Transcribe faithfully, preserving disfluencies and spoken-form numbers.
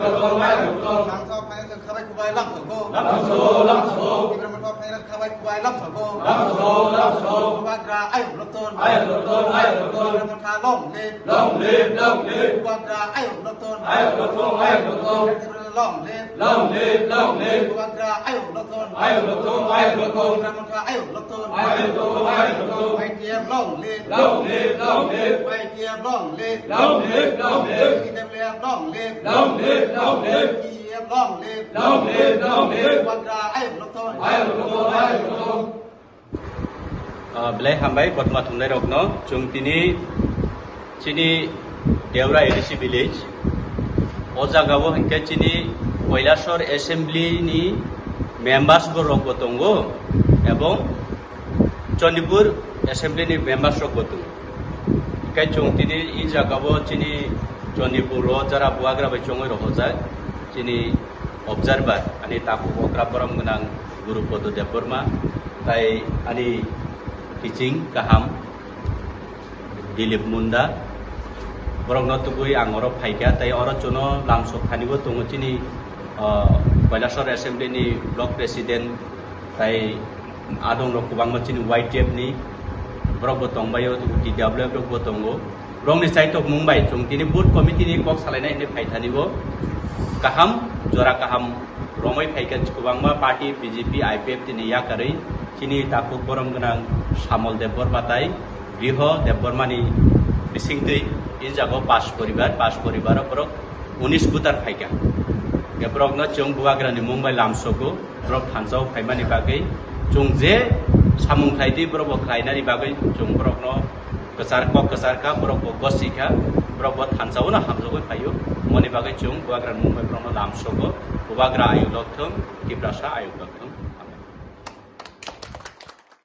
Lamso phainai khabai kubai lamsogo. Lamsogo, lamsogo. Tipra Motha phainai khabai kubai lamsogo. Lamsogo, lamsogo. Bubagra ayuk lokthon. Ayuk lokthon, ayuk lokthon. Tipra Motha long live. Long live, long live. Bubagra ayuk lokthon. Ayuk lokthon, ayuk lokthon. Tipra long live. Long live, long live. Bubagra ayuk lokthon. Ayuk lokthon, ayuk lokthon. Tipra Motha ayuk lokthon. Ayuk lokthon, ayuk lokthon. Y T F long live. Long live, long live. Y T F long live. Long live, long live. T W F long live. Long live, long live. T E F long live. Long live, long live. Bubagra ayuk lokthon. Ayuk lokthon, ayuk lokthon. Ah, belai hambai, kothoma thumnai rokno. Chwng tini chini Deora A D C village. O jaga o hinkhe chini Kailasor assembly ni members bo rok bo tongo, ebong Chandipur assembly ni members rok bo tongo. Hinkhe chwng tini i jaga o chini Chandipur o jara bubagra bai chongwi rohorjak chini observer, ani takhuk okra borom gwnang Guru Podo Debbarma, tai ani kiching kaham Dilip Munda, borokno tubui ang oro phaikha, tai oro chuno lamsok thani bo tongo chini, ah, Kailasor Assembly ni Block President, tai adong rok kwbangma chini Y T F ni borok bo tongbaio, T W F rok bo tongo. Borokni chaitok mung bai chwng tini booth committee ni kok salaina hwnwi phaithani bo kaham, jora kaham romwi phaikha kwbangma party B J P, I P F T ni yakarwi chini takhuk borom gwnang Samol Debbarma tai Griho Debbarma ni bisingtwi i jago pas poribar, pas poribaro borok unis voter phaikha. Hwnkhe borokno chwng bubagrani mung bai lamsogo, borok thansa o phaimani bagwi chwng je samung khlai di, borok bo khlainani bagwi chwng borokno kwchar kok kwchar kha, borok bo gosi kha, borok bo thansa o no hamjagwi phaio. Moni bagwi chwng bubagrani mung bai borokno lamsogo, bubagra ayuk lokthung, Tiprasa ayuk lokthung.